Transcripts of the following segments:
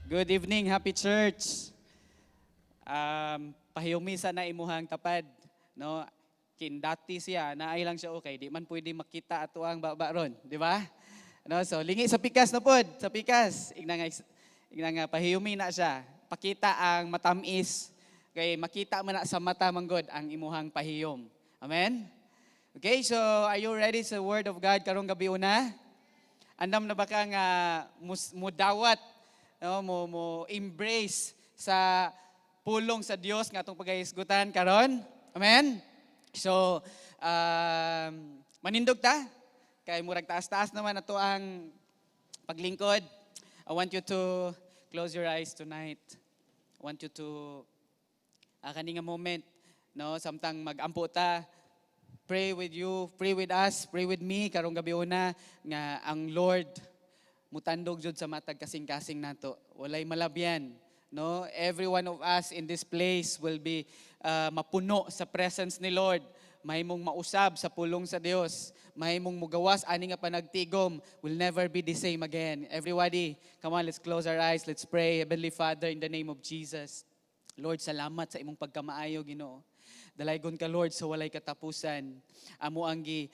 Good evening, happy church. Pahiyumi sa na imuhang tapad, no? Kindati siya, naay lang siya okay, di man pwede makita ato ang baba ron, di ba? No, so lingi sa pikas na pod, sa pikas. Igna nga pahiyumi na siya. Pakita ang matamis kay makita man na sa mata manggod ang imuhang pahiyom. Amen? Okay, so are you ready sa word of God karong gabi una? Andam na ba ka nga mudawat, no, mo mo embrace sa pulong sa Dios nga atong pagahisgutan karon? Amen? So, manindog ta kay murag taas-taas naman ato ang paglingkod. I want you to close your eyes tonight. I want you to kani nga moment, no, samtang magampo ta, pray with you, pray with us, pray with me karong gabi una nga ang Lord mutandog jud sa matag kasing-kasing nato. Walay malabyan, no? Every one of us in this place will be mapuno sa presence ni Lord. Mahimong mausab sa pulong sa Dios. Mahimong mugawas ani nga panagtigom will never be the same again. Everybody, come on, let's close our eyes. Let's pray. Heavenly Father, in the name of Jesus. Lord, salamat sa imong pagkamaayo, Ginoo. Dalaygon ka, Lord, sa walay katapusan. Amo ang gi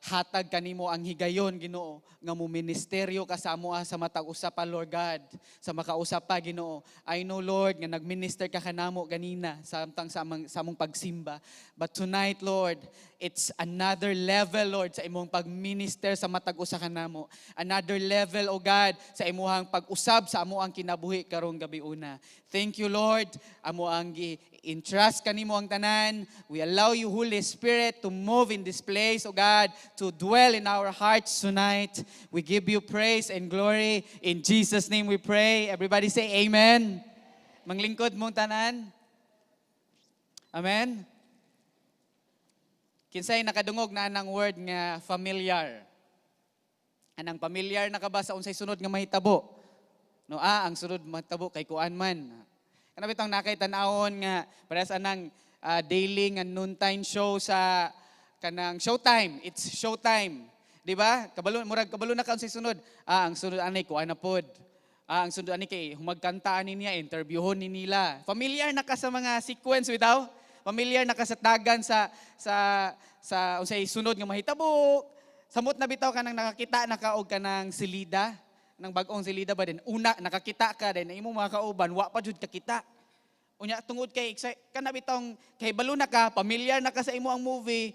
hatag kanimo ang higayon, Ginoo, nga mo ministeryo ka sa amoa sa matag usa pa, Lord God, sa makausap pa, Ginoo. I know, Lord, nga nagminister ka kanamo ganina samtang sa among pagsimba. But tonight, Lord, it's another level, Lord, sa imong pagminister sa matag usa kanamo. Another level, O God, sa imuhang pag-usab sa amo ang kinabuhi karong gabi una. Thank you, Lord. Amo ang gi-entrust kanimo ang tanan. We allow you, Holy Spirit, to move in this place, O God, to dwell in our hearts tonight. We give you praise and glory. In Jesus' name we pray. Everybody say amen. Manglingkod mong tanan. Amen. Kinsay nakadungog na anang word nga familiar? Anang familiar na ka ba sa unsay sunod nga mahitabo? No, ang sunod mahitabo kay kuan man. Kana bitong nakay tan-awon nga parehas anang daily nga noontime show sa kanang Showtime. It's Showtime. Di ba? Kabalo, murag kabalo na ka unsay sunod. Ah, ang sunod ani kuan na pod. Ah, ang sunod ani kay humagkanta ani niya, interviewhon ni nila. Familiar na ka sa mga sequence bitaw? Familiar na ka sa tagan sa unsay sunod nga mahitabo. Samot na bitaw ka nang nakakita na ka og kanang silida, nang bag-ong silida ba din. Una nakakita ka din imong mga kauban wa pa jud kakita. Unya tungod kay kana bitong kay balo na ka, familiar na ka sa imo ang movie.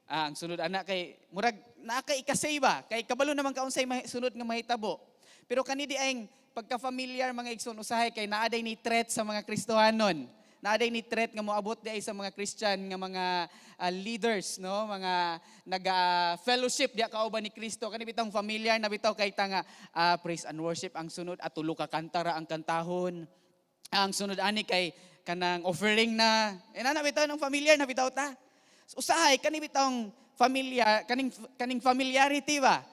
Ah, ang sunod ana kay murag naa ka ikasay ba kay kabalo naman ka unsay sunod nga mahitabo. Pero kani di ay pagka-familiar, mga igsoon, usahay kay naa day ni threat sa mga Kristohanon. Naa day ni threat nga moabot di ay sa mga Christian nga mga leaders, no, mga naga fellowship diya kauban ni Kristo. Kani bitong familiar na bitaw kay ta nga praise and worship ang sunod at tulo ka kanta ra ang kantahon. Ang sunod ani kay kanang offering na. Eh na bitaw ng familiar na bitaw ta. So, usahay kani bitong familiar kaning familiarity ba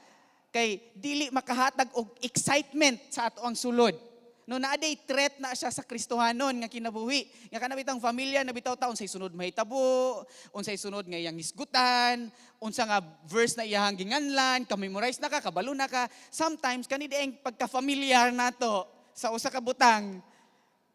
kay dili makahatag og excitement sa ato ang sulod. No, naa day threat na siya sa Kristohanon nga kinabuhi. Nga kana bitang familiar na bitaw ta unsay sunod mahitabo, unsay sunod nga iyang hisgutan, unsa nga verse na iyahang ginganlan, ka-memorize na ka, kabalo na ka. Sometimes kani di ang pagka-familiar nato sa usa ka butang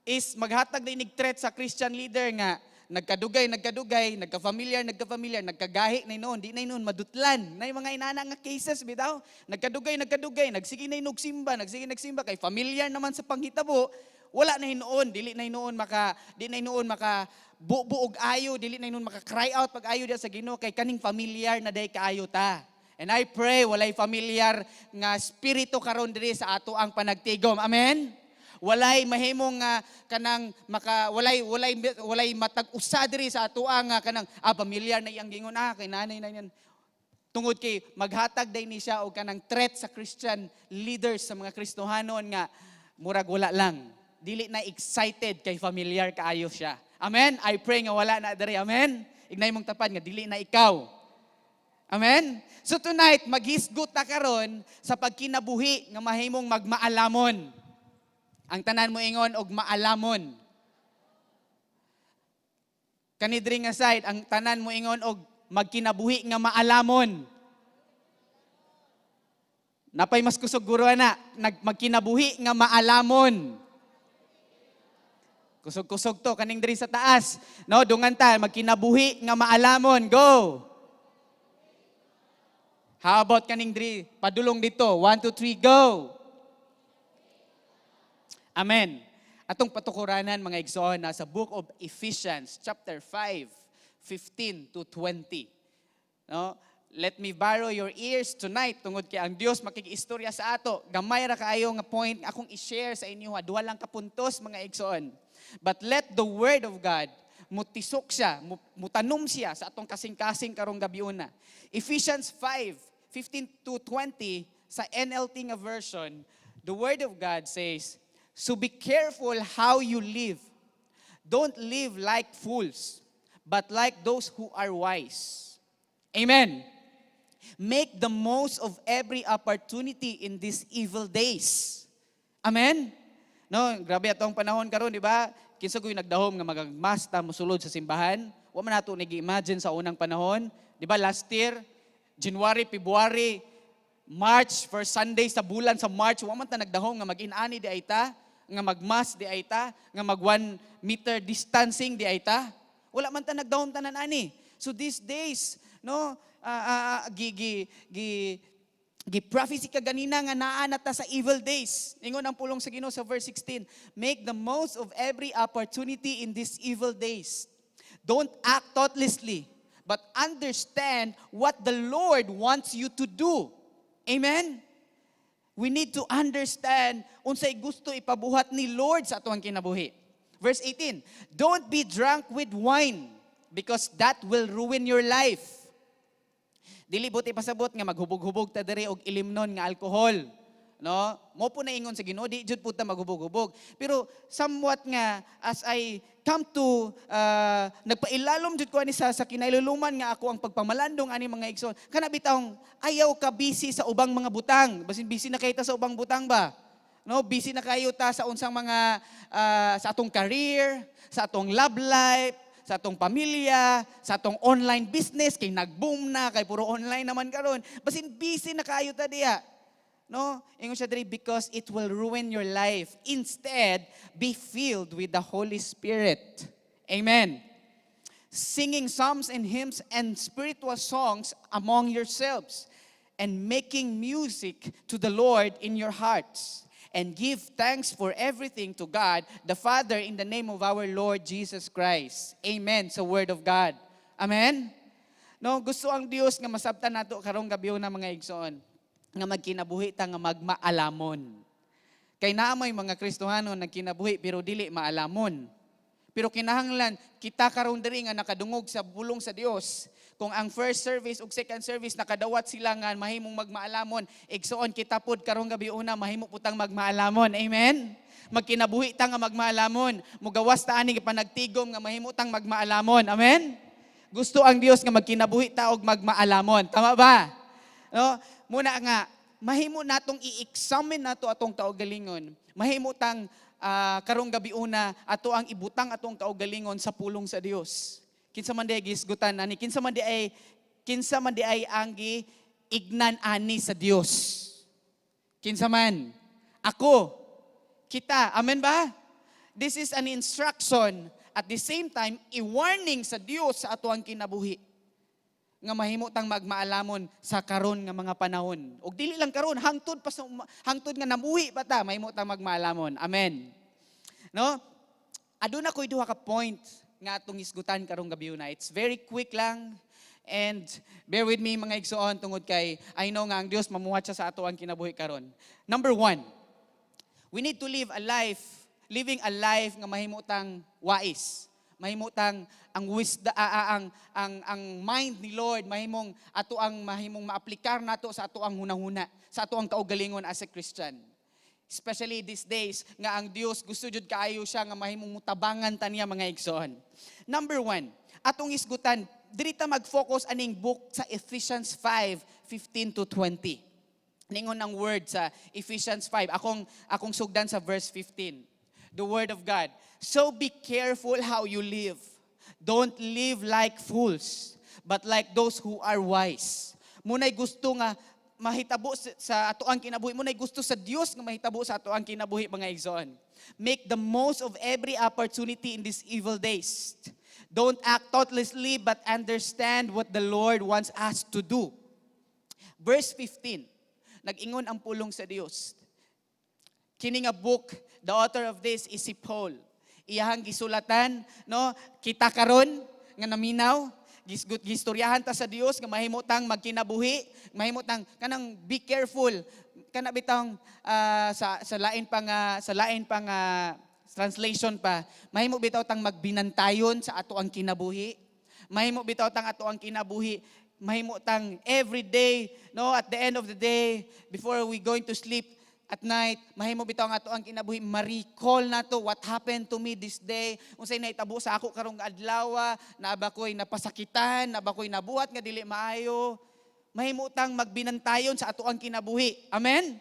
is maghatag din nig threat sa Christian leader nga nagkadugay, nagkadugay, nagka-familiar, nagka-familiar, nagkagahi na noon, di na noon madutlan. Na yung mga inana nga cases bitaw. Nagkadugay, nagkadugay, nagsige na inog simba, nagsige nagsimba kay familiar naman sa panghitabo, wala na hinuon, dili na hinuon maka di na hinuon maka buo og ayo, dili na hinuon maka cry out pag ayo diya sa Ginoo kay kaning familiar na day kaayo ta. And I pray walay familiar nga spirito karon diri sa ato ang panagtigom. Amen. Walay mahimong nga kanang maka walay matag usa diri sa atoa nga kanang familiar na iyang gingon, kay nanay na yan. Tungod kay maghatag day ni siya og kanang threat sa Christian leaders, sa mga Kristohanon nga murag wala lang. Dili na excited kay familiar kaayo siya. Amen. I pray nga wala na diri. Amen. Ignay mong tapad nga dili na ikaw. Amen? So tonight, maghisgot ta karon sa pagkinabuhi nga mahimong magmaalamon. Ang tanan mo ingon og maalamon. Kani diri nga side, ang tanan mo ingon og magkinabuhi nga maalamon. Napay mas kusog, guro, ana. Magkinabuhi nga maalamon. Kusog-kusog to kaning diri sa taas. No, dungan ta, magkinabuhi nga maalamon. Go. How about kaning diri padulong dito? One, two, three, go. Amen. Atong patukuranan, mga igsoon, nasa Book of Ephesians chapter 5, 15 to 20. No? Let me borrow your ears tonight tungod kay ang Dios makig-istorya sa ato. Gamay ra kaayo nga point akong i-share sa inyo. Duha lang ka puntos, mga igsoon. But let the word of God mutisok siya, mutanom siya sa atong kasing-kasing karong gabiuna. Ephesians 5, 15 to 20 sa NLT nga version, the word of God says, "So be careful how you live. Don't live like fools, but like those who are wise." Amen. "Make the most of every opportunity in these evil days." Amen? No, grabe atong panahon karon, di ba? Kinsa koy nagdahom nga magagmas ta mosulod sa simbahan? Wa man nato nag-imagine sa unang panahon, di ba? Last year, January, February, March, first Sunday sa bulan sa March, wa man ta nagdahom nga mag-inani di ay ta, nga magmas di ay ta, nga mag 1 meter distancing di ay ta. Wala man ta nagdahom tanan ani. So these days, no, gi gi gi gi prophecy ka ganina nga naa na ta sa evil days. Ingon ang pulong sa Ginoo sa verse 16, "Make the most of every opportunity in these evil days. Don't act thoughtlessly, but understand what the Lord wants you to do." Amen? We need to understand unsay gusto ipabuhat ni Lord sa atong kinabuhi. Verse 18, "Don't be drunk with wine because that will ruin your life." Dili buot ipasabot nga maghubog-hubog ta diri og ilimnon nga alkohol. No? Mao po na ingon sa Ginoo, di jud po ta maghubog-hubog. Pero somewhat nga as I come to nagpailalom jud ko ani sa kinailuluman nga ako ang pagpamalandong ani, mga igsoon. Kana bitawng ayaw ka busy sa ubang mga butang. Basin busy na kaayo ta sa ubang butang ba? No, busy na kayo ta sa unsang mga sa atong career, sa atong love life, sa atong pamilya, sa atong online business kay nag-boom na kay puro online naman karon. Basin busy na kayo ta diha. No? Ingon siya diri, "because it will ruin your life. Instead, be filled with the Holy Spirit." Amen. "Singing psalms and hymns and spiritual songs among yourselves and making music to the Lord in your hearts. And give thanks for everything to God the Father in the name of our Lord Jesus Christ." Amen sa word of God. Amen? No, gusto ang Dios nga masabtan nato karong gabi na, mga igsoon, nga magkinabuhi ta nga magmaalamon. Kay naa may mga Kristohano nagkinabuhi pero dili maalamon. Pero kinahanglan kita karon diri nga nakadungog sa pulong sa Dios, kung ang first service ug second service nakadawat sila nga mahimong magmaalamon, igsoon, kita pod karong gabi una mahimo pud tang magmaalamon. Amen. Magkinabuhi ta nga magmaalamon. Mugawas ta ani panagtigom nga mahimo tang magmaalamon. Amen. Gusto ang Dios nga magkinabuhi ta og magmaalamon. Tama ba? No? Muna nga mahimo natong i-examine nato atong kaugalingon. Mahimo tang karong gabi una ato ang ibutang atong kaugalingon sa pulong sa Dios. Kinsa man diay gisgutan ani? Kinsa man diay ang gi ignan ani sa Dios? Kinsa man? Ako. Kita. Amen ba? This is an instruction, at the same time i-warning sa Dios sa ato ang kinabuhi nga mahimo tang magmaalamon sa karon nga mga panahon. Ug dili lang karon, hangtod nga namuhi pa ta, mahimo tang magmaalamon. Amen. No? Aduna ko'y duha ka point nga atong hisgutan karong gabi na. It's very quick lang. And bear with me, mga igsoon, tungod kay I know nga ang Dios mamuhat siya sa ato ang kinabuhi karon. Number one, we need to live a life, living a life nga mahimo tang wise. Mahimo tang ang wisdom, ang mind ni Lord mahimong ato ang mahimong maaplikar nato sa ato ang hunahuna, sa ato ang kaugalingon as a Christian. Especially these days nga ang Dios gusto jud kaayo siya nga mahimong mutabangan ta niya, mga igsoon. Number one, atong isgutan, diri ta mag-focus aning book sa Ephesians 5:15 to 20. Ningon ang word sa Ephesians 5. Akong sugdan sa verse 15. The word of God. "So be careful how you live. Don't live like fools, but like those who are wise." Muna'y gusto nga mahitabo sa atoang kinabuhi. Mao na gusto sa Dios nga mahitabo sa atoang kinabuhi, mga igsoon. Make the most of every opportunity in these evil days. Don't act thoughtlessly, but understand what the Lord wants us to do. Verse 15, nag-ingon ang pulong sa Dios. Kini nga book, the author of this is si Paul. Iyahang gisulatan, no? Kita karon nga naminaw, gisgut gistoryahan ta sa Dios nga mahimo tang magkinabuhi, mahimo tang kanang be careful kana bitang sa lain pa nga translation pa, mahimo bitaw tang magbinantayon sa ato ang kinabuhi. Mahimo bitaw tang ato ang kinabuhi, mahimo tang every day, no, at the end of the day, before we going to sleep at night, mahimo bitaw ang ato ang kinabuhi, ma-recall nato what happened to me this day, unsay nahitabo sa ako karong adlaw, naa ba ko'y napasakitan, naa ba ko'y nabuhat nga dili maayo. Mahimo tang magbinantayon sa ato ang kinabuhi. Amen?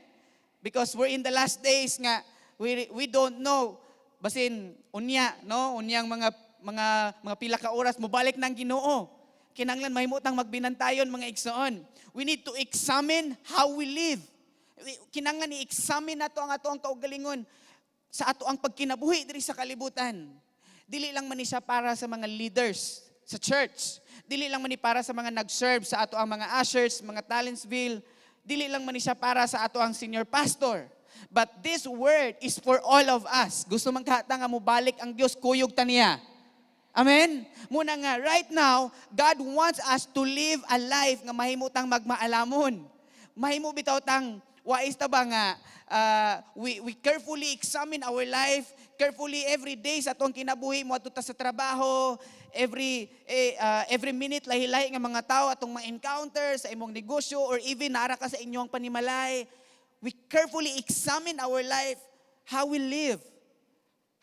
Because we're in the last days nga we don't know, basin unya, no, unyang mga pila ka oras mobalik ng Ginoo. Kinanglan mahimo tang magbinantayon, mga igsoon. We need to examine how we live. Kinanglan i-examine nato ang ato ang kaugalingon sa ato ang pagkinabuhi diri sa kalibutan. Dili lang man ni siya para sa mga leaders sa church. Dili lang man ni para sa mga nag-serve sa ato ang mga ushers, mga Talentsville. Dili lang man ni siya para sa ato ang senior pastor. But this word is for all of us. Gusto man kahata nga mobalik ang Dios, kuyog ta niya. Amen? Muna nga, right now, God wants us to live a life nga mahimo tang magmaalamon. Mahimo bitaw tang wais ta ba nga we carefully examine our life, carefully every day sa atong kinabuhi, mo ta sa trabaho, every minute lahi-lahi nga mga tao atong ma-encounter sa imong negosyo or even nara ka sa inyong panimalay. We carefully examine our life, how we live,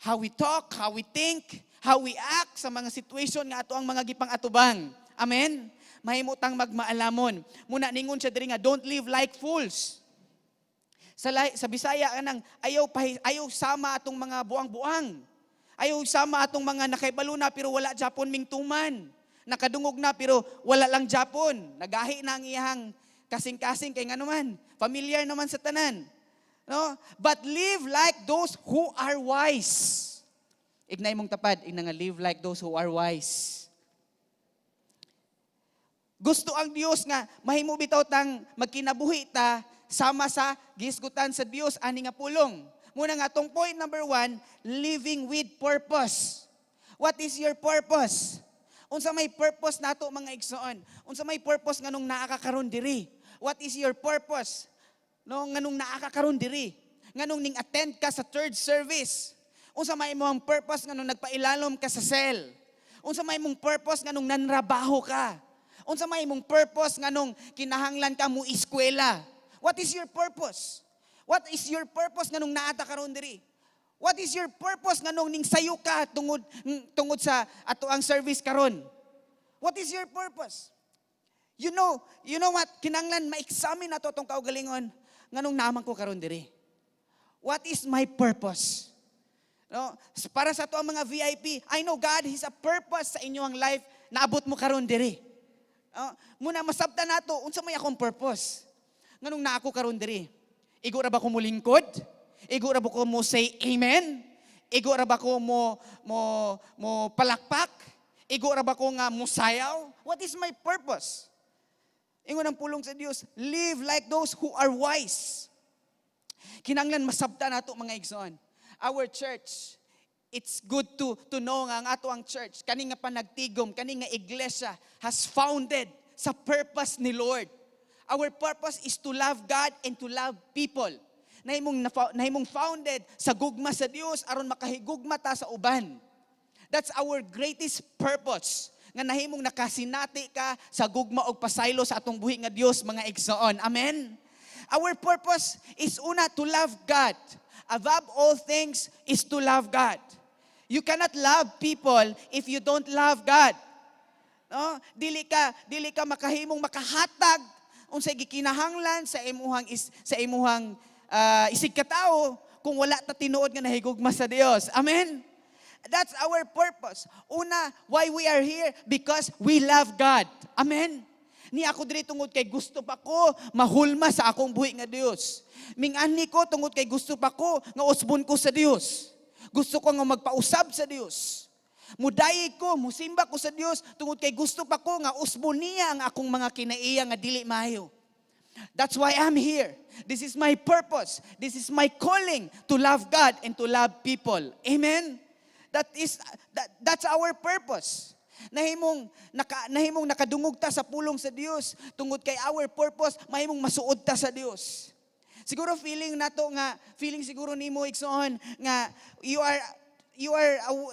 how we talk, how we think, how we act sa mga situation nga ato ang mga gipang-atubang. Amen? Mahimo tang magmaalamon. Muna ningon siya diri nga don't live like fools. Sa Bisaya kanang ayaw sama atong mga buang-buang. Ayaw sama atong mga nakaibalo na pero wala japon ming tuman. Nakadungog na pero wala lang japon. Nagahi na ang iyang kasing-kasing kay ngano man. Familiar naman sa tanan. No? But live like those who are wise. Ignay mong tapad, ingna nga live like those who are wise. Gusto ang Dios nga mahimo bitaw tang magkinabuhi ta sama sa gisgutan sa Dios ani nga pulong. Muna nga atong point number 1, living with purpose. What is your purpose? Unsa may purpose nato, mga igsoon? Unsa may purpose nganong naa ka karon diri? What is your purpose? No, nganong naa ka karon diri? Nganong ning attend ka sa third service? Unsa may imong purpose nganong nagpailalom ka sa cell? Unsa may imong purpose nganong nanrabaho ka? Unsa may imong purpose nganong kinahanglan ka mo eskwela? What is your purpose? What is your purpose nganong naa ta karon diri? What is your purpose nganong ning sayo ka tungod sa ato ang service karon? What is your purpose? You know what? Kinanglan ma-examine nato atong kaugalingon nganong naa man ko karon diri. What is my purpose? No? Para sa ato ang mga VIP, I know God has a purpose sa inyong life naabot mo karon diri. No? Muna masabtan nato unsa may akong purpose. Nganong naa ko karon diri? Igo ra ba ko mulingkod? Igo ra ba ko mo say amen? Igo ra ba ko mo palakpak? Igo ra ba ko nga musayaw? What is my purpose? Ingon ang pulong sa Dios, live like those who are wise. Kinanglan masabta nato, mga igsoon. Our church, it's good to know nga ang ato ang church, kani nga panagtigom, kani nga iglesia has founded sa purpose ni Lord. Our purpose is to love God and to love people. Nahimong founded sa gugma sa Dios aron makahigugma ta sa uban. That's our greatest purpose. Nga nahimong nakasinati ka sa gugma og pasaylo sa atong buhi nga Dios, mga igsoon. Amen. Our purpose is una to love God. Above all things is to love God. You cannot love people if you don't love God. No? Dili ka makahimong makahatag unsay gikinahanglan sa imuhang isig katawo kung wala ta tinuod nga nahigugma sa Dios. Amen. That's our purpose. Una, why we are here? Because we love God. Amen. Ni ako diri tungod kay gusto pa ko mahulma sa akong buhi nga Dios. Ming-anhi ko tungod kay gusto pa ko nga usbon ko sa Dios. Gusto ko nga magpausab sa Dios. Mudayeg ko, musimba ko sa Dios tungod kay gusto pa ko nga usbon niya ang akong mga kinaiya nga dili maayo. That's why I'm here. This is my purpose. This is my calling, to love God and to love people. Amen. That's our purpose. Nahimong nakadungog ta sa pulong sa Dios tungod kay our purpose mahimong masuod ta sa Dios. Siguro feeling nato nga, feeling siguro nimo, igsoon, nga you are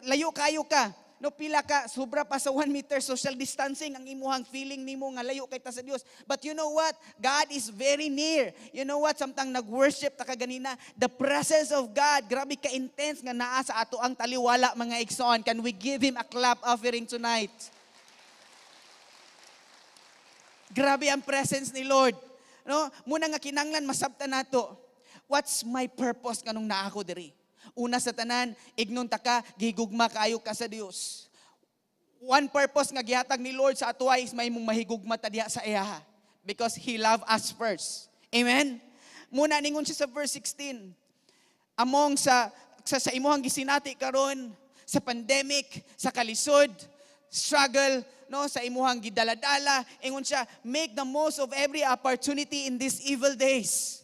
layo kayo ka, no? Pila ka, sobra pa sa 1 meter social distancing ang imuhang feeling nimo nga layo kay ta sa Dios. But you know what? God is very near. You know what? Samtang nag-worship ta kaganina, the presence of God, grabe ka intense nga naa sa ato ang taliwala, mga igsoon. Can we give Him a clap offering tonight? Grabe ang presence ni Lord, no? Muna nga kinanglan masabtan nato, what's my purpose nganong naa ako diri? Una sa tanan, ignon ta ka, gihigugma kaayo ka sa Dios. One purpose nga gihatag ni Lord sa ato is mahimong mahigugma ta diha sa iya. Because He loved us first. Amen? Muna ningon siya sa verse 16. Among sa imuhang gisinati karon sa pandemic, sa kalisod, struggle, no, sa imuhang gidaladala, ingon siya, "Make the most of every opportunity in these evil days."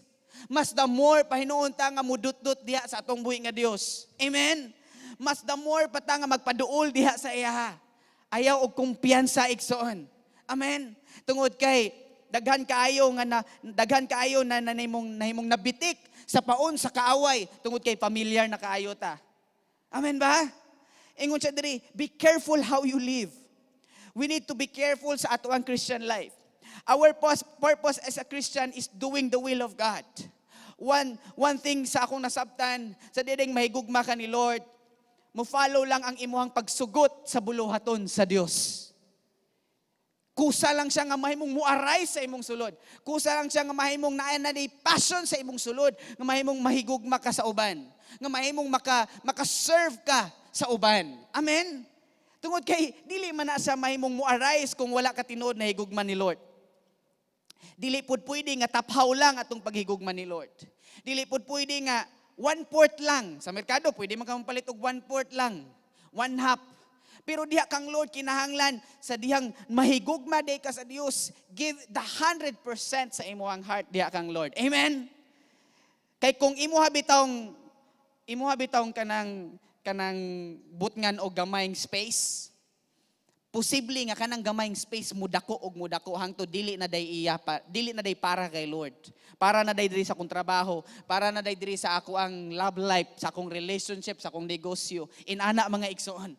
Mas the more pahinuon ta nga mudutdot diha sa atong buhi nga Dios. Amen. Mas the more pa ta nga magpaduol diha sa iya. Ayaw og kumpiyansa, igsoon. Amen. Tungod kay daghan kaayo na nahimong nabitik sa paon sa kaaway tungod kay familiar na kaayo ta. Amen ba? Ingon siya diri, "Be careful how you live." We need to be careful sa ato ang Christian life. Our purpose as a Christian is doing the will of God. One thing sa akong nasabtan, sa dideng mahigugma ka ni Lord, mo follow lang ang imuhang pagsugot sa buluhaton sa Dios. Kusa lang siya nga mahimong muaray sa imong sulod. Kusa lang siya nga mahimong naa na ni passion sa imong sulod, nga mahimong mahigugma ka sa uban, nga mahimong maka-serve ka sa uban. Amen. Tungod kay dili man na sa mahimong muarise kung wala ka tinuod na higugma ni Lord. Dili pud pwede nga taphaw lang atong paghigugma ni Lord. Dili pud pwede nga one-fourth lang. Sa merkado, pwede man ka palit og one-fourth lang. One half. Pero diha kang Lord, kinahanglan sa dihang mahigugma day ka sa Dios, give the 100% sa imong heart diha kang Lord. Amen. Kay kung imuha bitawng kanang butngan og gamayng space, posible nga kanang gamayng space mudako og mudako hangtod dili na day iya pa, dili na day para kay Lord. Para na day diri sa akong trabaho, para na day diri sa ako ang love life, sa akong relationship, sa akong negosyo. Inana, mga igsoon.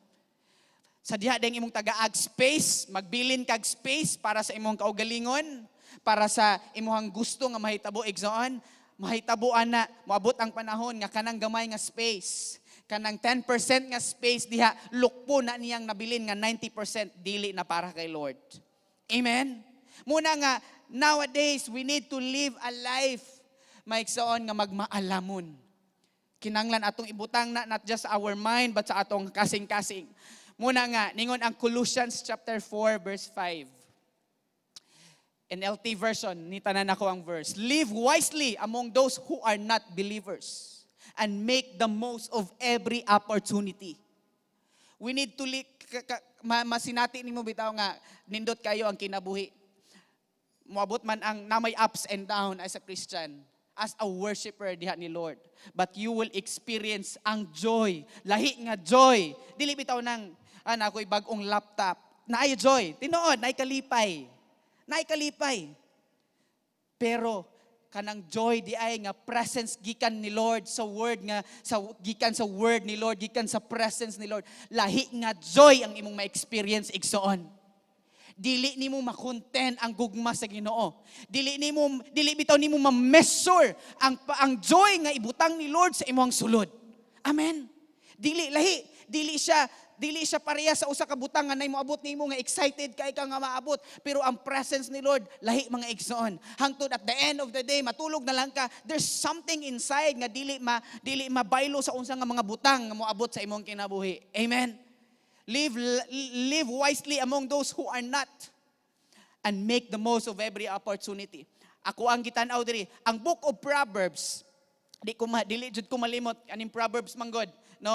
Sa diha ding imong tagaag space, magbilin kag space para sa imong kaugalingon, para sa imong gusto nga mahitabo, igsoon, mahitabo ana, moabot ang panahon nga kanang gamay nga space, kanang 10% nga space diha, lukpo na niyang nabilin nga 90% dili na para kay Lord. Amen? Muna nga, nowadays, we need to live a life, maigsoon, nga magmaalamon. Kinanglan atong ibutang na not just our mind, but sa atong kasing-kasing. Muna nga, ningon ang Colossians chapter 4, verse 5. NLT version, ni tanan ako ang verse. "Live wisely among those who are not believers and make the most of every opportunity." We need to masinati nimo bitaw nga nindot kayo ang kinabuhi. Moabot man ang na may ups and down as a Christian, as a worshipper diha ni Lord. But you will experience ang joy, lahi nga joy. Dili bitaw nang na ako'y bag-ong laptop. Naay joy, tinuod, naay kalipay. Naay kalipay. Pero kanang joy di ay nga presence gikan ni Lord sa word nga sa gikan sa word ni Lord, gikan sa presence ni Lord, lahi nga joy ang imong ma-experience, igsoon. Dili nimo makontent ang gugma sa Ginoo. Dili bitaw nimo ma-measure ang joy nga ibutang ni Lord sa imong sulod. Amen. Dili lahi, dili siya pareha sa usa ka butang nga nay moabot nimo nga excited kay ka nga maabot, pero ang presence ni Lord lahi, mga igsoon. Hangtod at the end of the day matulog na lang ka, there's something inside nga dili mabaylo sa unsa nga mga butang nga moabot sa imong kinabuhi. Amen. Live wisely among those who are not. And make the most of every opportunity. Ako ang gitan-aw diri, ang Book of Proverbs, di ko ma, dili jud ko malimot aning Proverbs manggod, no?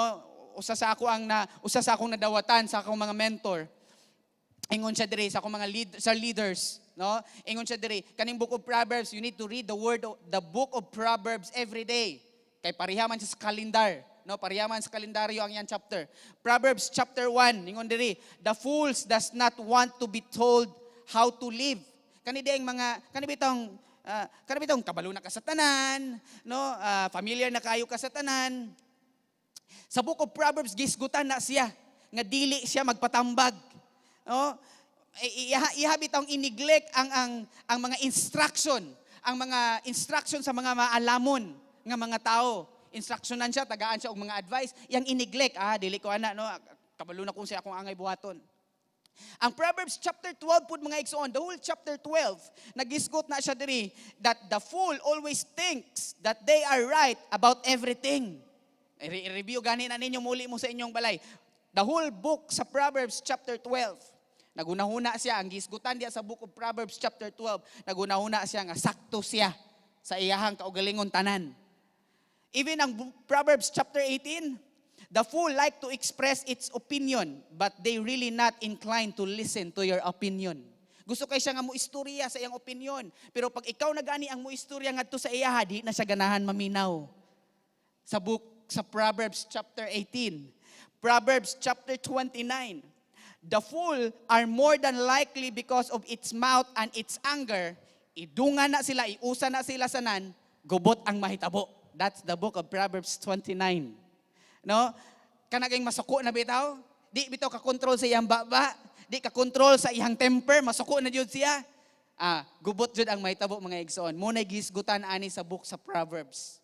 Usa sa akong nadawatan sa akong mga mentor. Ingon siya diri sa akong mga lead, sa leaders, no? Ingon siya diri, kaning Book of Proverbs, you need to read the Book of Proverbs every day. Kay pareha man siya sa calendar, no? Pareha man sa kalendaryo ang yan chapter. Proverbs chapter 1, ingon diri, "The fools does not want to be told how to live." Kani di ang mga kani bitong kabalo na ka sa tanan, no? Familiar na kayo ka sa tanan. Sa Book of Proverbs, gisgutan na siya nga dili siya magpatambag. No? Iha bitong i-neglect ang mga instruction sa mga maalamon nga mga tao. Instructionan siya, tagaan siya og mga advice, yang i-neglect, "Ah, dili ko ana, no, kabalo na kung siya akong angay buhaton." Ang Proverbs chapter 12 pud, mga igsoon, the whole chapter 12, nagisgot na siya diri that the fool always thinks that they are right about everything. I-review gani na ninyo muli mo sa inyong balay. The whole book sa Proverbs chapter 12. Nagunahuna siya, ang gisgutan diya sa Book of Proverbs chapter 12, nagunahuna siya nga sakto siya sa iyahang kaugalingon tanan. Even ang Proverbs chapter 18, "The fool like to express its opinion, but they really not inclined to listen to your opinion." Gusto kay siya nga mo istorya sa iyang opinion, pero pag ikaw na gani ang mo istorya ngadto sa iya, di na siya ganahan maminaw. Sa book sa Proverbs chapter 18, Proverbs chapter 29, "The fool are more than likely because of its mouth and its anger." Idungan na sila, iusa na sila sanan, gubot ang mahitabo. That's the Book of Proverbs 29. No? Kanaging masuko na bitaw, di bitaw ka kontrol sa iyang baba, di ka kontrol sa iyang temper, masuko na jud siya. Ah, gubot jud ang mahitabo, mga igsoon. Mo na gisgutan ani sa book sa Proverbs.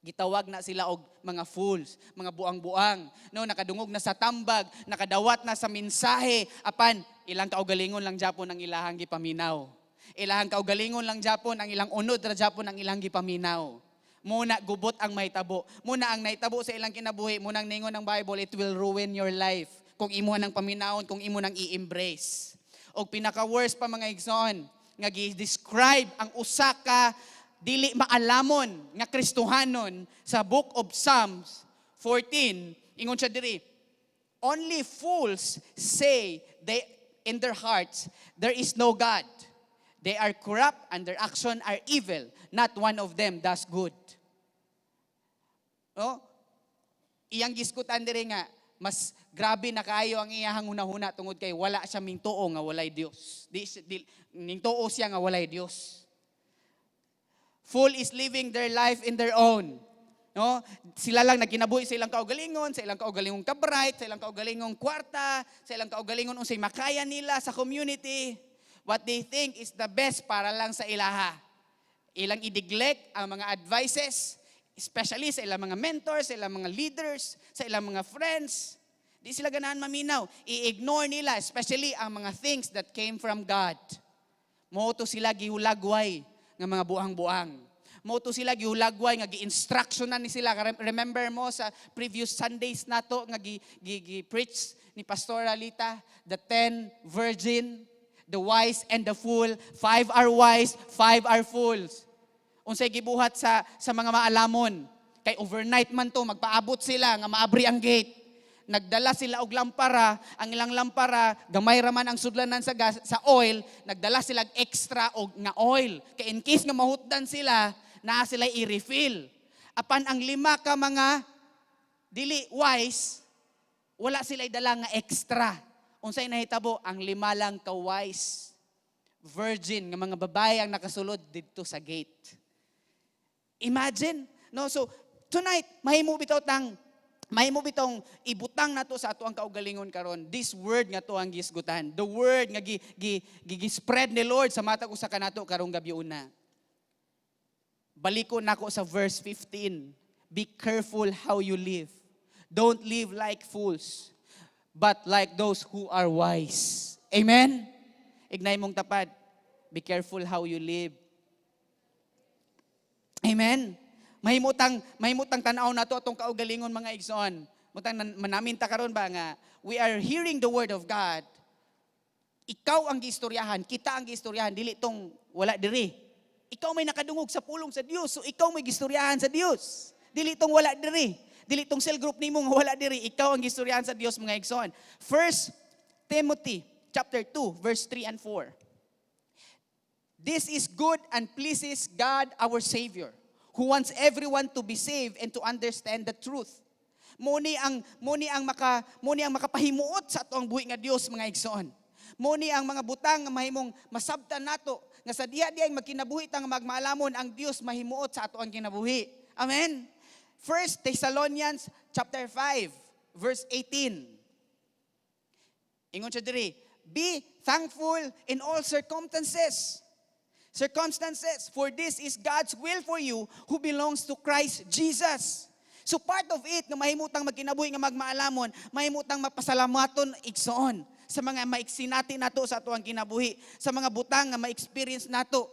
Gitawag na sila og mga fools, mga buang-buang, no, nakadungog na sa tambag, nakadawat na sa mensahe, apan ilang kaugalingon lang japon ang ilahang gipaminaw. Ilahang kaugalingon lang japon ang ilang unod ra japon ang ilang gipaminaw. Muna gubot ang mahitabo. Muna ang nahitabo sa ilang kinabuhi, muna ang ningon ng Bible, it will ruin your life kung imo nang paminawon, kung imo nang i-embrace. Og pinaka worst pa, mga igsoon, nga gi-describe ang usa ka dili maalamon nga Kristohanon sa Book of Psalms 14, ingon siya diri, "Only fools say they in their hearts, 'There is no God.' They are corrupt and their action are evil. Not one of them does good." No? Iyang gisgutan diri nga mas grabe na kaayo ang iyahang hunahuna tungod kay wala siya mingtuo nga walay Dios. Di ningtuo siya nga walay Dios. Fool is living their life in their own. No? Sila lang nagkinabuhi sa ilang kaugalingon, sa ilang kaugalingong kabright, sa ilang kaugalingong kwarta, sa ilang kaugalingon unsay makaya nila sa community. What they think is the best para lang sa ilaha. Ilang i-neglect ang mga advices, especially sa ilang mga mentors, sa ilang mga leaders, sa ilang mga friends. Di sila ganahan maminaw. I-ignore nila, especially ang mga things that came from God. Mo to sila gihulagway nga mga buang-buang. Mo to sila gihulagway nga gi-instructionan ni sila. Remember mo sa previous Sundays nato nga gi preach ni Pastor Alita, the 10 virgin, the wise and the fool. Five are wise, five are fools. Unsay gibuhat sa mga maalamon? Kay overnight man to, magpaabot sila nga maabri ang gate. Nagdala sila og lampara, ang ilang lampara gamay ra man ang sudlanan sa gas, sa oil, nagdala sila og extra og nga oil. Kay in case nga mahutdan sila, naa sila i-refill. Apan ang lima ka mga dili wise, wala sila dala nga extra. Unsay nahitabo? Ang lima lang ka wise virgin nga mga babae ang nakasulod didto sa gate. Imagine, no? So tonight, mahimo bitong ibutang nato sa ato ang kaugalingon karon. This word nga to ang gisgutan. The word nga gi spread ni Lord sa matag usa kanato karong gabi una. Baliko nako sa verse 15. Be careful how you live. Don't live like fools, but like those who are wise. Amen? Ignay mong tapad. Be careful how you live. Amen? Mahimutang tanaw nato atong kaugalingon, mga igsoon. Mutang manamin ta karon ba nga we are hearing the word of God. Ikaw ang giistoryahan, kita ang giistoryahan, dili tong wala diri. Ikaw may nakadungog sa pulong sa Dios, so ikaw may gistoryahan sa Dios. Dili tong wala diri. Dili tong cell group nimo nga wala diri, ikaw ang gistoryahan sa Dios, mga igsoon. First Timothy chapter 2 verse 3 and 4. "This is good and pleases God our Savior, who wants everyone to be saved and to understand the truth." Mo ni ang makapahimuot sa ato ang buhi nga Dios, mga igsoon. Mo ni ang mga butang nga mahimong masabtan nato nga sa diha diay magkinabuhi ta nga magmaalamon, ang Dios mahimuot sa ato ang kinabuhi. Amen. First Thessalonians chapter 5 verse 18. Ingon siya diri, "Be thankful in all circumstances, for this is God's will for you who belongs to Christ Jesus." So part of it nga mahimutang magkinabuhi nga magmaalamon, mahimutang mapasalamaton, igsoon, sa mga maiksinati nato sa atuang kinabuhi, sa mga butang nga ma-experience nato.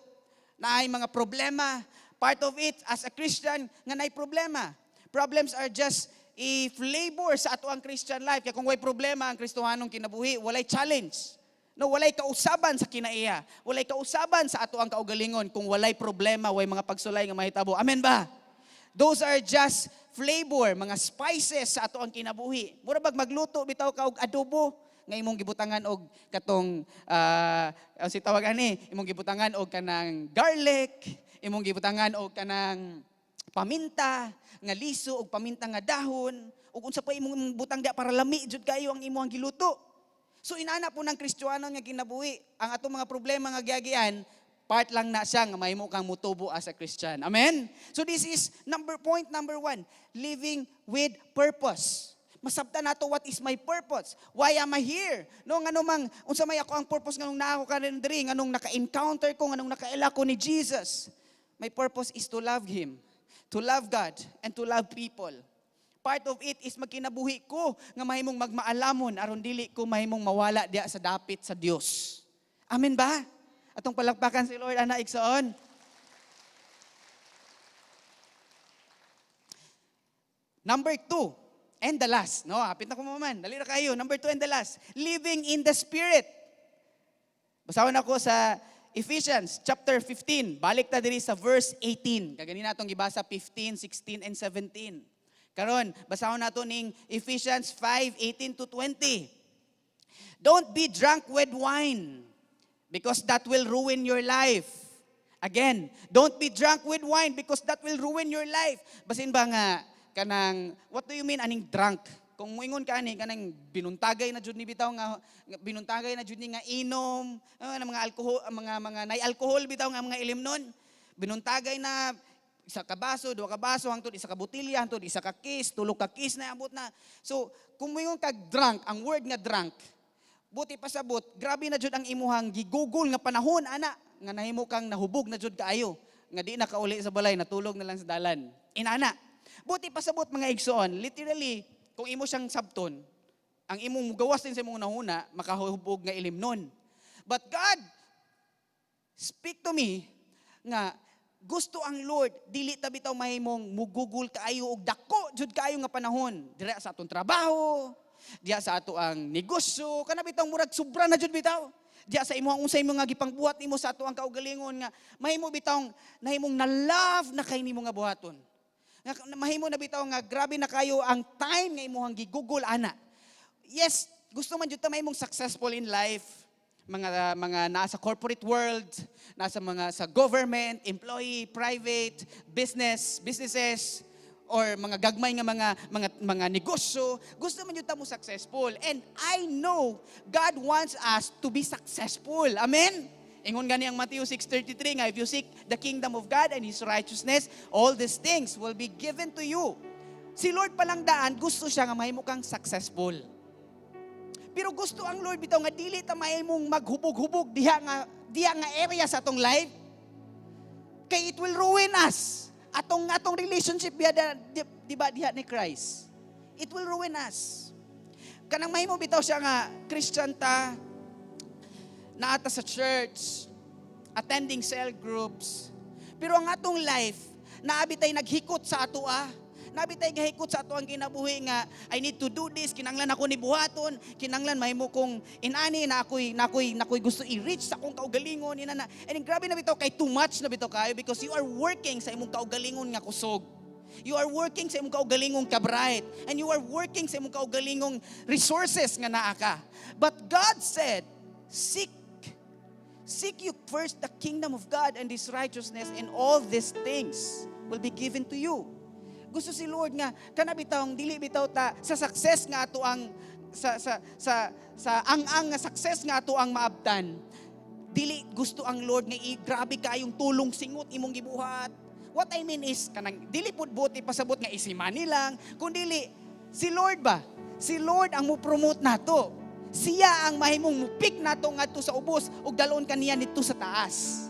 Naay mga problema. Part of it as a Christian nga naay problema. Problems are just a flavor sa atuang Christian life. Kaya kung way problema ang Kristohanong kinabuhi, walay challenge. No, walay kausaban sa kinaiya. Walay kausaban sa ato ang kaugalingon kung walay problema, walay mga pagsulay nga mahitabo. Amen ba? Those are just flavor, mga spices sa ato ang kinabuhi. Mura bag magluto bitaw ka og adobo nga imong gibutangan og katong ang si tawag ani, imong gibutangan og kanang garlic, imong gibutangan og kanang paminta nga liso og paminta nga dahon ug unsa pa imong butang diya para lami jud kayo ang imong giluto. So inana po ng Kristiyano nga kinabuhi, ang atong mga problema nga giagian, part lang na siya nga mahimo kang mutubo as a Christian. Amen? So this is number point number one, living with purpose. Masabtan nato what is my purpose? Why am I here? No, ngano mang unsa may ako ang purpose nganong naa ko karon diri, nganong naka-encounter ko, nganong nakaila ko ni Jesus? My purpose is to love Him, to love God, and to love people. Part of it is magkinabuhi ko nga mahimong magmaalamon aron dili ko mahimong mawala diya sa dapit sa Dios. Amen ba? Atong palakpakan si Lord ana, igsoon. Number two, and the last. No, hapit na ko maman. Dali ra kayo. Number two and the last. Living in the Spirit. Basahon ako sa Ephesians chapter 15. Balik ta diri sa verse 18. Kaganina atong gibasa 15, 16, and 17. Karon, basahon nato ning Ephesians 5, 18 to 20. "Don't be drunk with wine, because that will ruin your life." Again, don't be drunk with wine because that will ruin your life. Basin ba nga kanang, what do you mean aning drunk? Kung muingon ka ani kanang binuntagay na jud ni bitaw nga binuntagay na jud ni nga inom, mga alcohol, mga nay alcohol bitaw nga mga ilimnon. Binuntagay na isa ka baso, duha ka baso, hangtod isa ka botelya, hangtod isa ka case, tulo ka case na abot na. So, kung muingon kag drunk, ang word nga drunk, buti pasabot, grabe na jud ang imuhang gigugol nga panahon ana nga nahimo kang nahubog na jud kaayo nga di na kauli sa balay, natulog na lang sa dalan. Inana. Buti pasabot, mga igsoon, literally kung imo siyang sabton, ang imong mugawas din sa imong nahuna, makahubog nga ilimnon. But God speak to me nga gusto ang Lord dili ta bitaw mahimong mugugol kaayo og dako jud kaayo nga panahon dira sa atong trabaho, diya sa ato ang negosyo, kana bitaw murag sobra na jud bitaw. Diya sa imong unsay mga gipangbuhat nimo sa ato ang kaugalingon nga mahimo bitaw nahimong na love na kay nimo nga buhaton. Nga mahimo na bitaw nga grabe na kayo ang time nga imong gigugol ana. Yes, gusto man jud ta mahimong successful in life, mga nasa corporate world, nasa mga sa government, employee, private, businesses, or mga gagmay nga mga negosyo, gusto man jud ta mo successful. And I know God wants us to be successful. Amen? Ingon gani ang Matthew 6:33 nga if you seek the kingdom of God and His righteousness, all these things will be given to you. Si Lord palang daan, gusto siya nga mahimo kang successful. Pero gusto ang Lord bitaw nga dili ta mahimong maghubog-hubog diha nga area sa atong life. Kay it will ruin us. Atong relationship diha, di ba, diha ni Christ. It will ruin us. Kanang mahimo bitaw siya nga Christian ta, naata sa church, attending cell groups. Pero ang atong life, naabi tay naghikot sa ato ah. Naa bitay gahikot sa atoang kinabuhi nga I need to do this, kinanglan ako ni buhaton, kinanglan mahimo kong inani na ako'y gusto i-reach sa akong kaugalingon inana. And then, grabe na bitaw kay too much na bitaw kayo because you are working sa imong kaugalingon nga kusog. You are working sa imong kaugalingong kabright and you are working sa imong kaugalingong resources nga naa ka. But God said, "Seek you first the kingdom of God and His righteousness, and all these things will be given to you." Gusto si Lord nga kana bitawng dili bitaw ta sa success nga ato ang sa ang-ang nga success nga ato ang maabtan. Dili gusto ang Lord nga grabe kayong tulong singot imong gibuhat. What I mean is kanang dili pud buot ipasabot nga easy money lang, kun dili si Lord ba? Si Lord ang mo-promote nato. Siya ang mahimong mupik nato ngadto sa ubos ug dalon kaniya nito sa taas.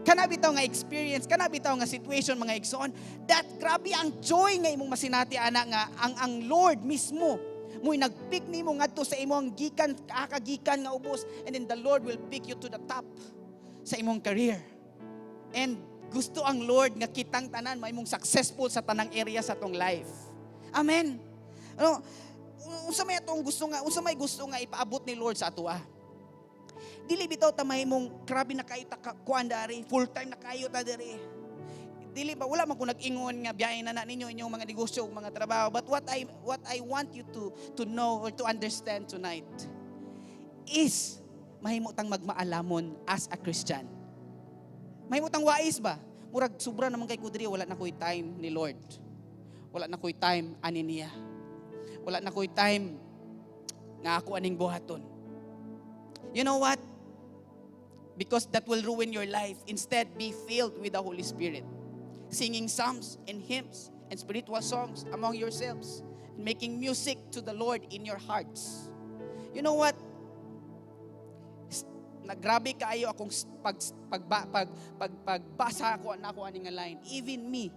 Kana bitaw nga experience, kana bitaw nga situation, mga igsoon, that grabe ang joy nga imong masinati ana nga ang Lord mismo mo'y nagpick nimo ngadto sa imong gikan kakagikan nga ubos, and then the Lord will pick you to the top sa imong career. And gusto ang Lord nga kitang tanan mahimong successful sa tanang area sa atong life. Amen. Ano, unsa may atong gusto nga, unsa may gusto nga ipaabot ni Lord sa atoa? Dili bitaw ta mahimong grabe na kayo ta kuan dari, full time na kayo ta diri. Dili ba, wala man ko nag-ingon nga biyahe na na ninyo inyong mga negosyo ug mga trabaho, but what I want you to know or to understand tonight is mahimo tang magmaalamon as a Christian. Mahimo tang wais ba? Murag sobra naman kay ko diri, wala na ko'y time ni Lord. Wala na ko'y time ani niya. Wala na ko'y time nga ako aning buhaton. You know what? Because that will ruin your life. Instead, be filled with the Holy Spirit, singing psalms and hymns and spiritual songs among yourselves, and making music to the Lord in your hearts. You know what? Nagrabe kaayo akong pag pag pag pag pagbasa ako na ako ani nga line. Even me,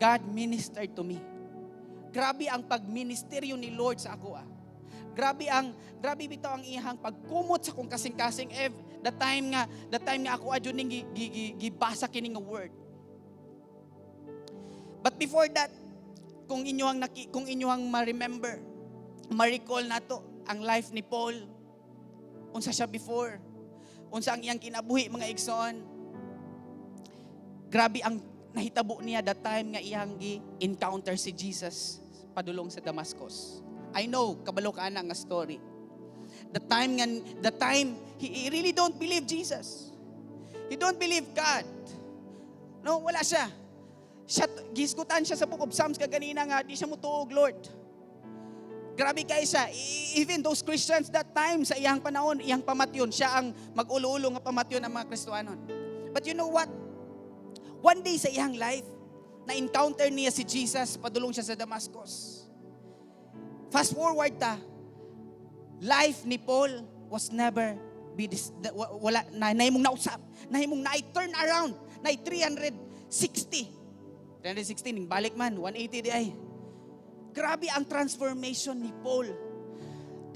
God ministered to me. Grabe ang pagministeryo ni Lord sa ako ah. Grabe bitaw ang iyang pagkumot sa akong kasing-kasing the time nga ako adyo ning gibasa kini nga word. But before that, kung inyo ang ma-remember, ma-recall nato ang life ni Paul. Unsa siya before? Unsa ang iyang kinabuhi, mga igsoon? Grabe ang nahitabo niya that time nga iyang gi-encounter si Jesus padulong sa Damascus. I know, kabalo ka ana nga story. The time he really don't believe Jesus. He don't believe God. No, wala siya. Siya gisgutan siya sa Book of Psalms kaganina nga di siya mutuo og Lord. Grabe kay siya. Even those Christians that time sa iyang panahon, iyang pamatyon, siya ang mag-ulo-ulo nga pamatyon ang mga Kristohanon. But you know what? One day sa iyang life, na-encounter niya si Jesus, padulong siya sa Damascus. Fast forward ta, life ni Paul was never be this, wala na nahimong nausap, nahimong na turn around, na 360. 360 ning balik man, 180 di ay. Grabe ang transformation ni Paul.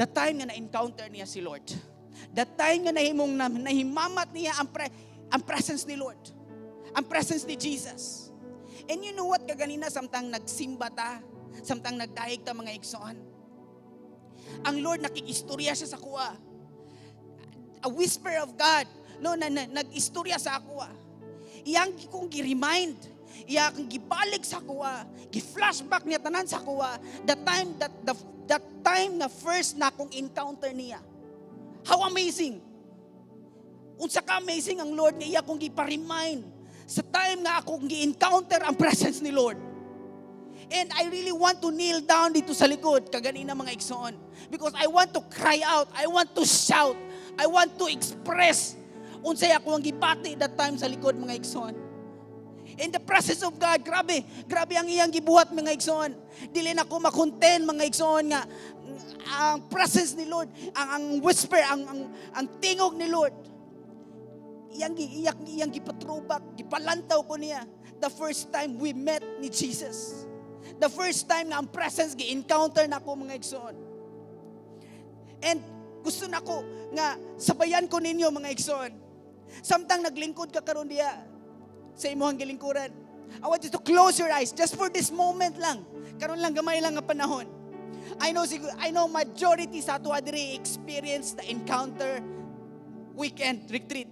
The time nga na-encounter niya si Lord. The time nga nahimong na, nahimamat niya ang presence ni Lord. Ang presence ni Jesus. And you know what, kaganina samtang nagsimba ta, samtang nagdahig ta, mga igsoon, ang Lord nakikistorya siya sa akoa. A whisper of God, no, na nag-istorya sa akoa. Iyang kong gi-remind, iya kong gibalik sa akoa, gi-flashback niya tanan sa akoa, the time that the that time na first na akong encounter niya. How amazing! Unsa ka amazing ang Lord nga iya kong gipa-remind sa time nga akong gi-encounter ang presence ni Lord. And I really want to kneel down dito sa likod, kaganina, mga igsoon. Because I want to cry out, I want to shout, I want to express unsay ako ang gibati that time sa likod, mga igsoon. In the presence of God, grabe, grabe ang iyang gibuhat, mga igsoon. Dili na ko makontent, mga igsoon, nga ang presence ni Lord, ang whisper, ang tingog ni Lord. Iyang gipa-throwback, gipalantaw ko niya the first time we met ni Jesus. The first time nga ang presence gi-encounter na ako, mga igsoon. And gusto na ko nga sabayan ko ninyo, mga igsoon. Samtang naglingkod ka karon diya sa imong gilingkuran. I want you to close your eyes just for this moment lang. Karon lang, gamay lang nga panahon. I know majority sa ato diri experience the encounter weekend retreat.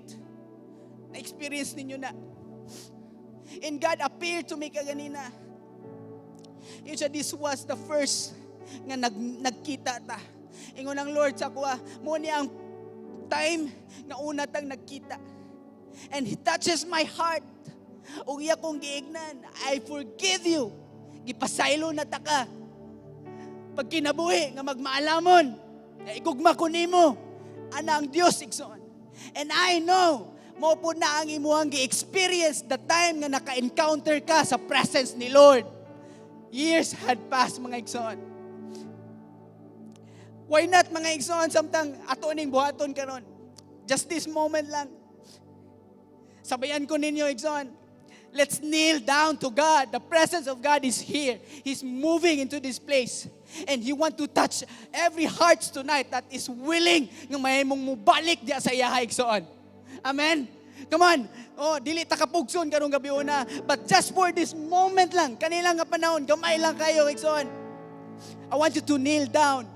Na-experience ninyo na. And God appeared to me kaganina. Yun siya, this was the first nga nagkita ta. Ingon ang Lord sa akoa, mao ni ang time nga una tang nagkita. And He touches my heart. Ug iya kong giignan, "I forgive you. Gipasaylo na ta ka. Pagkinabuhi nga magmaalamon, nga igugma ko nimo." Ana ang Dios, igsoon. And I know, mao po na ang imuhang gi-experience the time nga naka-encounter ka sa presence ni Lord. Years had passed, mga igsoon. Why not, mga igsoon, samtang ato ning buhaton karon? Just this moment lang. Sabayan ko ninyo, igsoon. Let's kneel down to God. The presence of God is here. He's moving into this place. And He want to touch every heart tonight that is willing nga mahimong mubalik diya sa iyaha, igsoon. Amen? Come on. Oh, dili ta kapugson karong gabi una, but just for this moment lang, kani lang nga panahon, gamay lang kayo, igsoon. I want you to kneel down.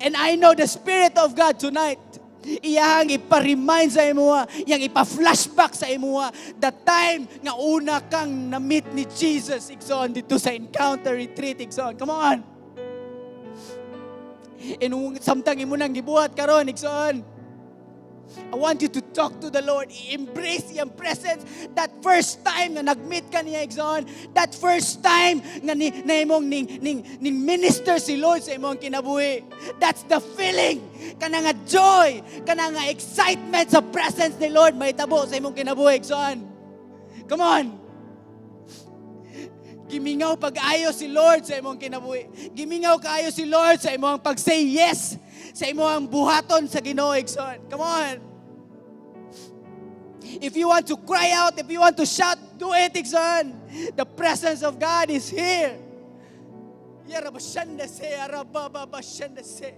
And I know the Spirit of God tonight, iyang ipa-remind sa imuha, iyang ipa-flashback sa imuha, the time nga una kang na-meet ni Jesus, igsoon, dito sa encounter retreat, igsoon. Come on. And samtang imo nang gibuhat karon, igsoon, I want you to talk to the Lord. I-embrace iyang presence. That first time nga nag-meet ka niya, igsoon. That first time nga na imong ning minister si Lord sa imong kinabuhi. That's the feeling. Kana nga joy, kana nga excitement sa presence ni Lord mahitabo sa imong kinabuhi, igsoon. Come on. Gimingaw pag-ayo si Lord sa imong kinabuhi. Gimingaw kaayo si Lord sa imong pag-say yes sa imong buhaton sa Ginoo, igsoon. Come on. If you want to cry out, if you want to shout, do it, igsoon. The presence of God is here. Yarabashanda se, arabababashanda se.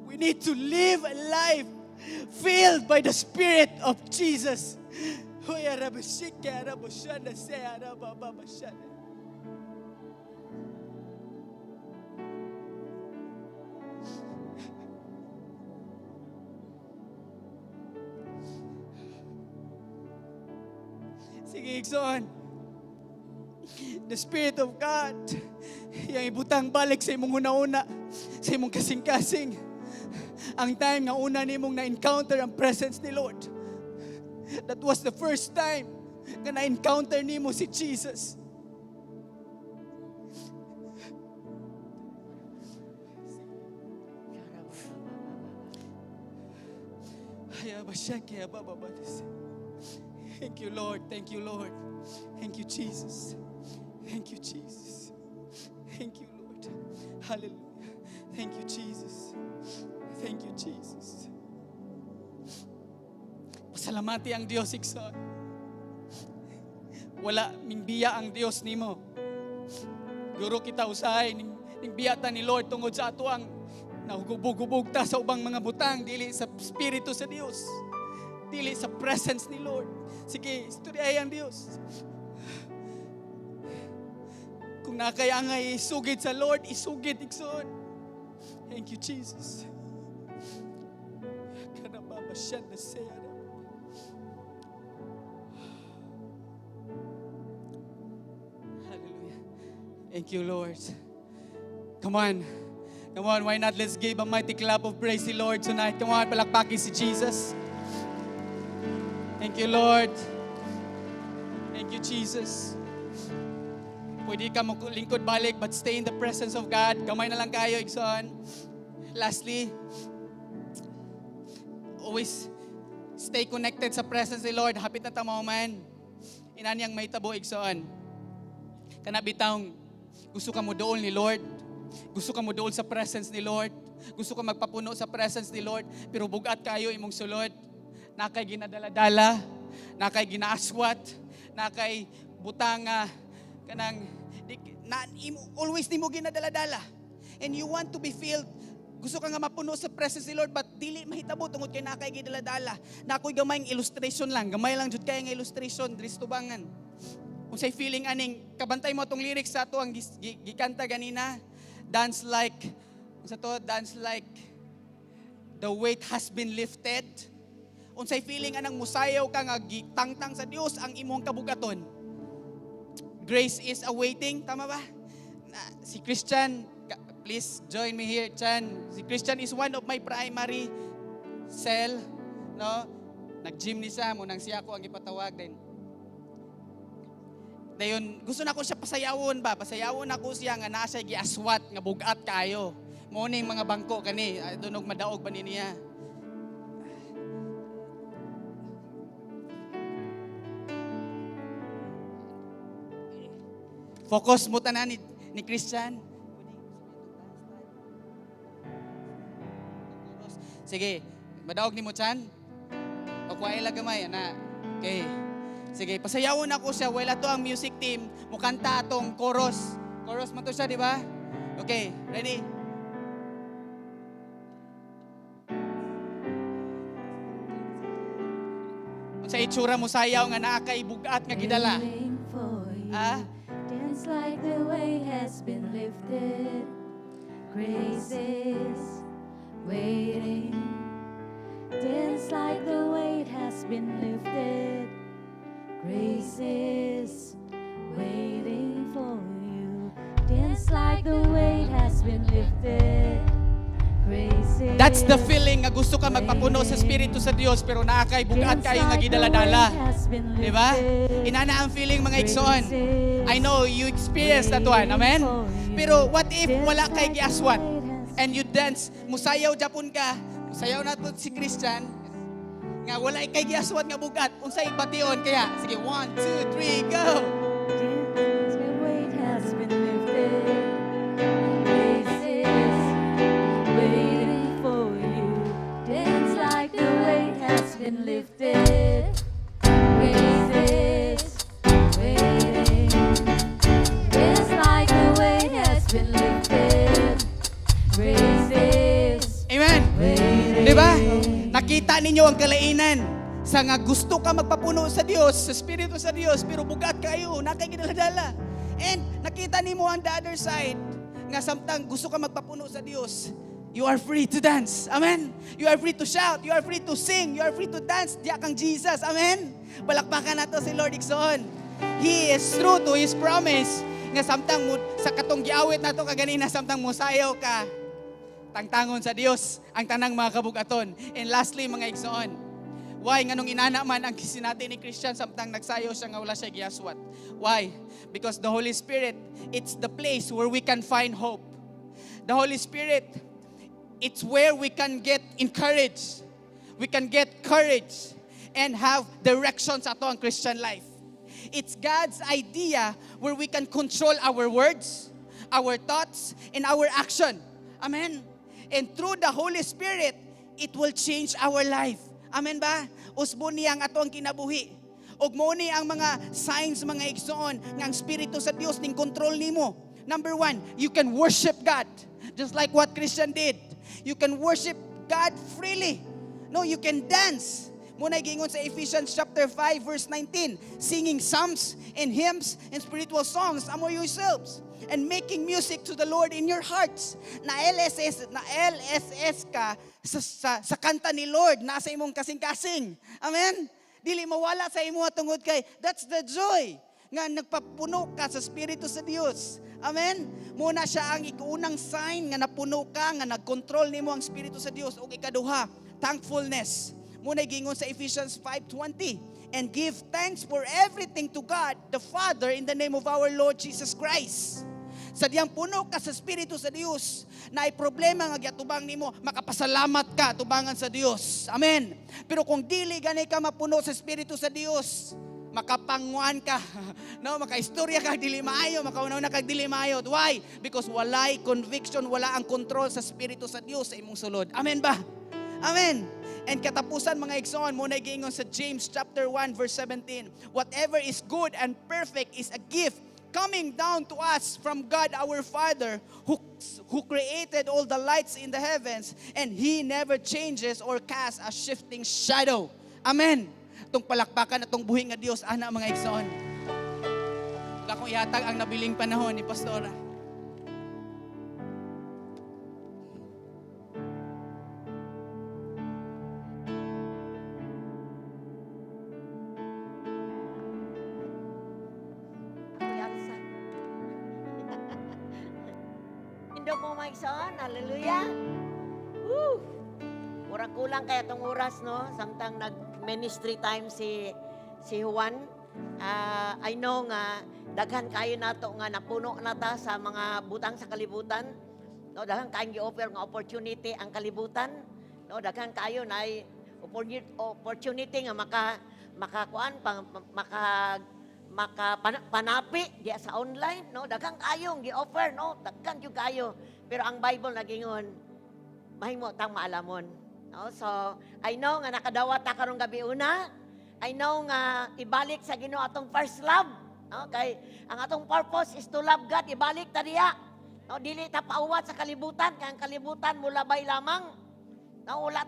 We need to live a life filled by the Spirit of Jesus. Huy, arabashike, arabashanda se, arabababashanda. Sige, igsoon. The Spirit of God, iyang ibutang balik sa imong huna-huna, sa imong kasing-kasing. Ang time nga una nimong na-encounter ang presence ni Lord. That was the first time nga na-encounter nimo si Jesus. Thank you, Lord. Thank you, Lord. Thank you, Jesus. Thank you, Jesus. Thank you, Lord. Hallelujah. Thank you, Jesus. Thank you, Jesus. Pasalamati ang Dios, igsoon. Wala ning biya ang Dios nimo. Guro kita usahay ning biya ta ni Lord tungod sa ato ang nahugubog-hubog ta sa ubang mga butang dili sa spirito sa Dios. Dili sa presence ni Lord. Sige, istoryahay ang Dios. Kung naa kay angay isugid sa Lord, isugid, igsoon. Thank you, Jesus. Kanababasyan na siya. Hallelujah. Thank you, Lord. Come on. Come on, why not? Let's give a mighty clap of praise to Lord tonight. Come on, palakpakin si Jesus. Thank you, Lord. Thank you, Jesus. Pwede ka mo lingkod balik, but stay in the presence of God. Gamay na lang kayo, igsoon. Lastly, always stay connected sa presence ni Lord. Hapit na ta man. Inani ang mahitabo, igsoon. Kana bitawng gusto ka mo dool ni Lord. Gusto ka mo dool sa presence ni Lord. Gusto ka magpapuno sa presence ni Lord. Pero bugat kayo imong sulod. Naa kay ginadala-dala, naa kay ginaaswat, naa kay butang nga kanang Di, na, imo, always nimo ginadala-dala. And you want to be filled. Gusto ka nga mapuno sa presence ni Lord, but dili mahitabo tungod kay naa kay gidala-dala. Na ako'y gamayng illustration lang. Gamay lang jud kay nga illustration diri sa tubangan. Unsay feeling aning kabantay mo atong lyrics sa ato ang gikanta ganina? Dance like, unsa to? Dance like the weight has been lifted. Unsay feeling anang musayaw ka nga gitangtang sa Dios ang imong kabugaton? Grace is awaiting, tama ba? Na, si Christian, please join me here, Chan. Si Christian is one of my primary cell, no? Nag-gym ni siya, mo nang siya ako ang ipatawag din. Dayon, gusto na ko siya pasayawon ba? Pasayawon ako siya nga naa siya giaswat nga bugat kayo. Mo ning mga bangko kani, dunog madaog ba ni niya. Focus mo tanan ni Christian. Sige, madaog ni mo, Chan. O kuha ila gamay, ana. Okay. Sige, pasayawon ako siya. Wala to ang music team. Mukanta atong chorus. Chorus man to siya, di ba? Okay, ready? Unsa itsura mo sayaw nga naa kay bugat nga gidala? Waiting for you. Ah? Dance like the weight has been lifted. Grace is waiting. Dance like the weight has been lifted. Grace is waiting for you. Dance like the weight has been lifted. Grace is That's the feeling nga gusto ka magpapuno sa Espiritu sa Dios pero naa kay bugat Dance kayo nga like the gidala-dala. weight has been Di ba? lifted. Inana ang feeling, mga igsoon. I know you experience that one. Amen? Pero what if wala kay giaswat and you dance, musayaw japon ka, musayaw na to si Christian, nga wala kay giaswat nga bugat, unsay bation kaya? Sige, one, two, three, go! Dance, the weight has been lifted. Grace is waiting for you. Dance like the weight has been lifted. Grace is waiting. Dance like the weight has been lifted. Grace is Amen! waiting. Di ba? Nakita ninyo ang kalainan sa nga gusto ka magpapuno sa Dios, sa Espiritu sa Dios, pero bugat kayo, naa kay gidala-dala. And nakita nimo ang the other side, nga samtang gusto ka magpapuno sa Dios, you are free to dance. Amen? You are free to shout, you are free to sing, you are free to dance. Diya kang Jesus. Amen? Palakpakan nato si Lord, igsoon. He is true to His promise. Nga samtang mo, sa katong giawit nato kaganina, samtang musayaw ka, tangtangon sa Dios ang tanang mga kabugaton. And lastly, mga igsoon, why? Nganong inana man ang kisinati ni Christian samtang nagsayaw siya nga wala siya giaswat? Why? Because the Holy Spirit, it's the place where we can find hope. The Holy Spirit, it's where we can get encouraged. We can get courage and have direction sa ato ang Christian life. It's God's idea where we can control our words, our thoughts, and our action. Amen. And through the Holy Spirit, it will change our life. Amen ba? Usbon niya ang ato ang kinabuhi. Ug mo ni ang mga signs, mga igsoon, nga ang Espiritu sa Dios ning control nimo. Number one, you can worship God. Just like what Christian did. You can worship God freely. No, you can dance. Muna giingon sa Ephesians chapter 5 verse 19, singing psalms and hymns and spiritual songs among yourselves and making music to the Lord in your hearts. Na LSS ka sa kanta ni Lord, nasa imong kasing-kasing. Amen? Dili mawala sa imo tungod kay that's the joy nga nagpapuno ka sa Espiritu sa Dios. Amen? Muna siya ang ikuunang sign nga napuno ka, nga nagkontrol nimo ang Espiritu sa Dios. Ug ikaduha, thankfulness. Muna giingon sa Ephesians 5:20, "And give thanks for everything to God the Father in the name of our Lord Jesus Christ." Sa diyang puno ka sa Espiritu sa Dios, na ay problema nga giatubang nimo, makapasalamat ka tubangan sa Dios. Amen. Pero kung dili gani ka mapuno sa Espiritu sa Dios, makapanguan ka. No, makaistorya ka dili maayo, makaunaw na kag dili maayo. Why? Because walay conviction, wala ang control sa Espiritu sa Dios sa imong sulod. Amen ba? Amen. And katapusan, mga igsoon, muna giingon sa James chapter 1 verse 17, "Whatever is good and perfect is a gift Coming down to us from God our Father, who created all the lights in the heavens, and He never changes or casts a shifting shadow. Amen. Atong palakpakan atong buhi nga Dios ana, mga igsoon. Akong ihatag ang nabiling panahon ni Pastora. Kuya Arsa. Indog mo, mga igsoon, hallelujah. Woo! Murag kulang kaya tong oras, no? Samtang nag-ministry time si Juan. Ah, I know nga daghan kayo nato nga napuno na ta sa mga butang sa kalibutan. No, daghan kayong gi-offer nga opportunity ang kalibutan. No, daghan kayo na opportunity nga makakuan pang maka maka panapi diya sa online, no? Daghan kayong gi-offer, no? Daghan jud kayo, pero ang Bible nagingon mahimo tang maalamon, no? So I know nga nakadawat ta karong gabi una. I know nga ibalik sa Ginoo atong first love, no? Kay ang atong purpose is to love God. Ibalik ta diya, no? Dili ta pauwat sa kalibutan, kay ang kalibutan mulabay lamang, no? Wala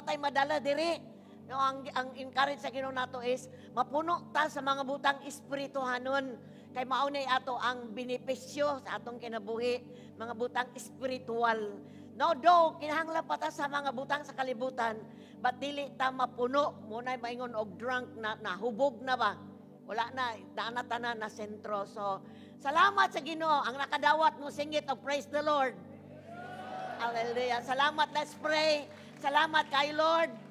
tay madala diri. No, ang encourage sa Ginoo nato is mapuno ta sa mga butang espirituhanon kay mao nay ato ang benepisyo sa atong kinabuhi, mga butang espiritual. No, do kinahanglan pa ta sa mga butang sa kalibutan, but dili ta mapuno mo nay maingon og drunk na, nahubog na ba? Wala na, daan na tanan na sentro. So, salamat sa Ginoo. Ang nakadawat mo singit og praise the Lord. Hallelujah. Salamat. Let's pray. Salamat kay Lord.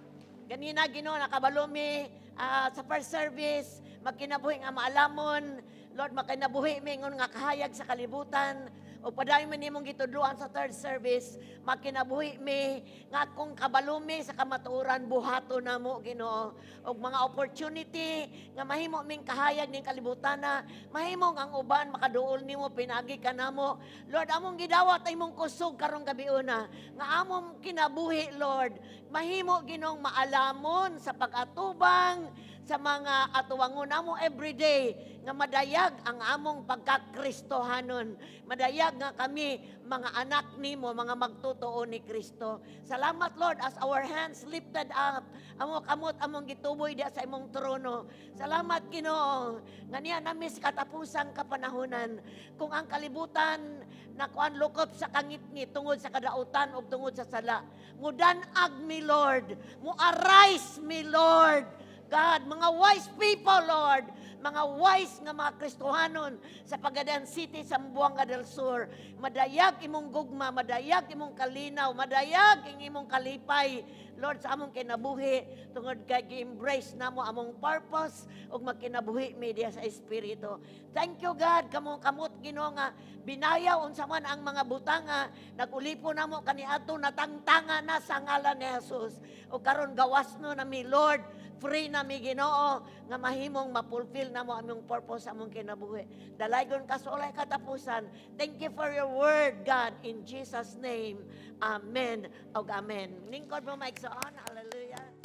Ganina, Ginoo, nakabalo mi sa first service, magkinabuhi nga maalamon. Lord, makinabuhi mi ingon nga kahayag sa kalibutan. O padayon mi nimong gitudloan sa third service, magkinabuhi mi nga kung kabalo mi sa kamatuoran, buhato namo, Ginoo. Og mga opportunity nga mahimo ming kahayag ning kalibutan na mahimong ang uban makaduol nimo pinagi kanamo. Lord, among gidawat ay imong kusog karong gabi una nga among kinabuhi, Lord, mahimo Ginoong maalamon sa pag-atubang sa mga atuwangon namo everyday, nga madayag ang among pagkakristohanon. Madayag nga kami mga anak nimo, mga magtotoo ni Kristo. Salamat, Lord, as our hands lifted up, amo kamot among gituboy diya sa imong trono. Salamat, Ginoo, nga niya nami sa katapusang kapanahonan. Kung ang kalibutan nakuan lukop sa kangitngit tungod sa kadautan ug tungod sa sala, mudan-ag mi, Lord, mo arise mi, Lord. God, mga wise people, Lord, mga wise nga mga Kristohanon sa Pagadian City, Zamboanga del Sur. Madayag imong gugma, madayag imong kalinaw, madayag ang imong kalipay, Lord, sa among kinabuhi, tungod kay gi-embrace namo among purpose ug magkinabuhi mi diya sa Espiritu. Thank you, God, kamong kamot, Ginoo, nga binayaw unsa man ang mga butanga nag-ulipo namo kaniadto, natangtanga na sa ngalan ni Jesus. Ug karon gawas no nami, Lord, free na mi, Ginoo, nga mahimong mapulfill namo among purpose sa among kinabuhi. Dalaygon ka sa walay katapusan. Thank you for your word, God, in Jesus' name. Amen. Og amen. Lingkod mo, mga igsoon. Hallelujah.